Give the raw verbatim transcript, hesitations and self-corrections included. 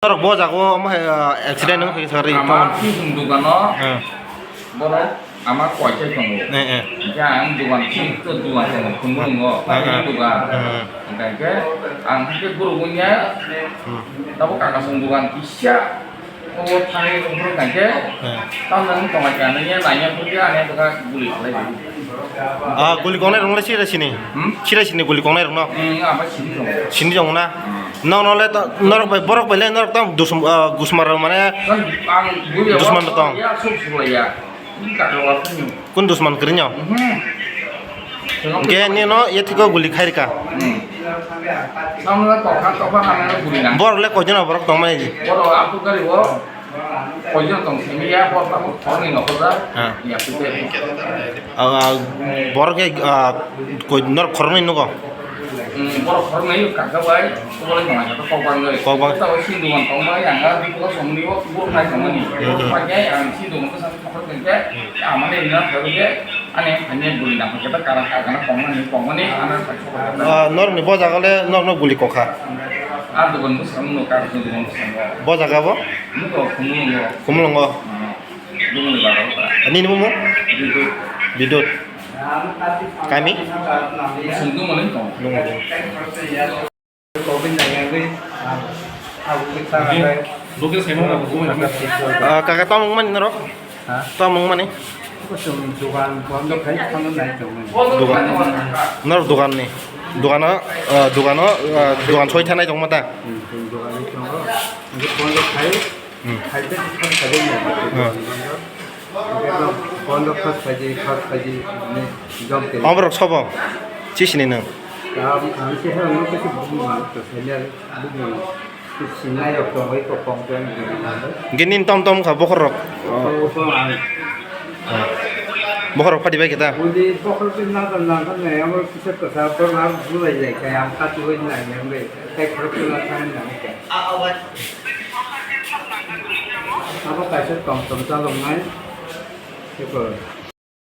Norok bo jago omo hai, ah, accident wng kha sakri. Ama kisum dukano. Eh. Borok ama koichai tongo. Eh, eh. Hingke ang dugan sing to dugan tongo, khumulungo, eh, eh, dugan. Eh, eh. Hingke ang hingke guru bunya, hmm, tabo kakasong dugan kisa, o thangwi rongphuru hingke, eh, tamno wng tonglaikha, nini naiya phuru khe ani bwkha guli khlai di. Ah, guli kongnai rong le sira sini? Hmm? Sira sini guli kongnai rong no? Hmm, ama sini rong. Sini rong na? Hmm. Nokno le to, norok bai, borok bai le norok tamo dusum-, ah, gusmar mane. Ang, ang guli dusman rong tong. Ya, suk suk ya. Kun dusman kwrwino? Mhm. Hwnkhe nino yathigo guli khairika. Hmm. Samla tokha tokha hamya guli na. Borok le koijon borok tongmani? Borok aphuru gari o koijon tong simi ya, borok abo khoroknwi nokhorjak. Ha. Ya, pute. Ah, borok khe, ah, koi-, norok khoroknwi nugo? Hmm, borok khoroknwi kaksa bai, kubulai tongmani kok bangwi. Kok bang. Tabo sindhuman tongmani, ang ah, biphulo songmani o, kubulai tongmani. Hmm, hmm. Paikhe ang sindhuman bwsa Amani rina khabe khe ani phanya guli na khe ta kara kha gana kongmani kongmani ana kha. Ah, norokni bo jaga le norokno guli kokha. A dogan bo samung no kar dogan bo samung. Bo jaga bo? Muko khumulungo. Khumulungo. Dungni bago. Ani ni mumo? Bidut. Bidut. Kami? Sungdung mani tong. Dungni. Ah, kaka, tamo wngmani norok? Ha? Tamo wngmani? Kusum dugan bondo khai, phano nai tongmani. Dugan. Norok dugan ni. Dugano, ah, dugano, ah, dugan soi thanai tongma ta? Hmm, dugan ni tongo. Bondo khai, hmm, khai te khai khai nai. Hmm. Bondo khas khaji, khas khaji, ne, jom kiri. Oborok sobo? Chisini nwng? Ang, ang se ha, nwng kisi bumung ang, to sanya bumung. Sinai rok tong, oi ko kong kong. Hingke nini tom tom kha bokhorok? Ko, ko ang. Bokhorok phadi bai kita? Uli bokhorok ni nang nang nang nang, amo kisa kasa, ko nang bulai jai, kaya ang kati oi nang yang bai, kai khorok kula kang nang kaya. Abo kaisa tongthom chaloknai. Eko.